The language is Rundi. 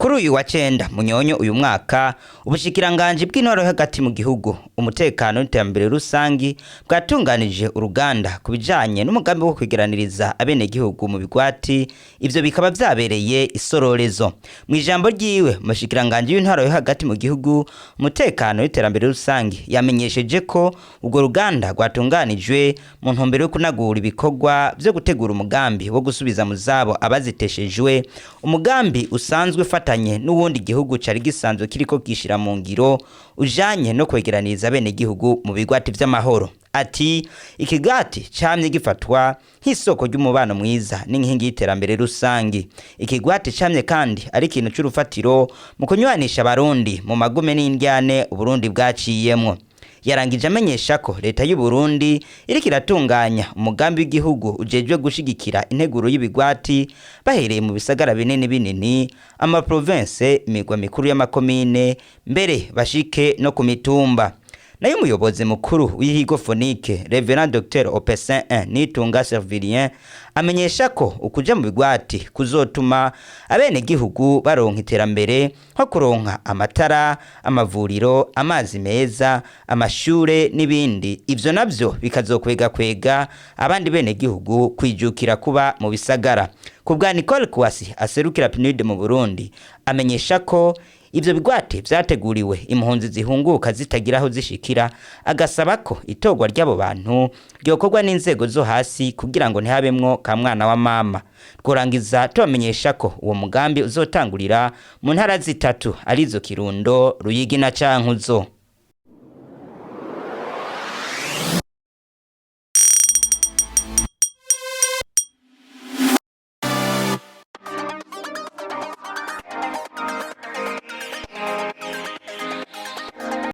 Kuri uyu wa cenda Munyonyo uyu mwaka, ubushikiranganji bw'intwaro yo hagati mu gihugu, umutekano n'iterambere rusangi bwatunganije uruganda ku bijanye n'umugambi wo kwegeraniriza abenegihugu mu bigwati. Ivyo bikaba vyabereye isororezo. Mu ijambo ryiwe, umushikiranganji w'intwaro yo hagati mu gihugu, umutekano n'iterambere rusangi yamenyesheje ko urwo ruganda rwatunganijwe mu ntumbero yo kunagura ibikorwa vyo gutegura umugambi wo gusubiza mu zabo abaziteshejwe, umugambi usanzwe ufatanye n'uwundi gihugu cari gisanzwe kiriko gishira mu ngiro ujanye no kwegeraniriza abenegihugu mu bigwati vy'amahoro. Ati ikigwati camye gifatwa nk'isoko ry'umubano mwiza n'inkingi y'iterambere rusangi. Ikigwati camye kandi ari ikintu c'urufatiro mu kunywanisha Abarundi mu magume n'indyane Uburundi bwaciyemwo. Yarangije amenyesha ko leta y'u Burundi iriko iratunganya umugambi w'igihugu ujejwe gushigikira integuro y'ibigwati, bahereye mu bisagara binini binini, amaprovince, imigwa mikuru y'amakomine, mbere bashike no ku mitumba. Nayo umuyobozi mukuru w'ihigo Fonike, Reverend Dr Opesin 1 Nitunga Servilien, amenyesha ko ukuja mu bigwati kuzotuma abenegihugu baronka iterambere, nko kuronka amatara, amavuriro, amazi meza, amashure n'ibindi. Ivyo navyo bikazokwega kwega abandi benegihugu kwijukira kuba mu bisagara. Ku bwa Nicole Kwasi aserukira PNUD mu Burundi, amenyesha ko ivyo bigwati vyateguriwe impunzi zihunguka zitagira aho zishikira, agasaba ko itorwa ry'abo bantu ryokorwa n'inzego zo hasi kugira ngo ntihabemwo ka mwana wa mama. Tworangiza tubamenyesha ko uwo mugambi uzotangurira mu ntara zitatu, arizo Kirundo, Ruyigi na Cankuzo.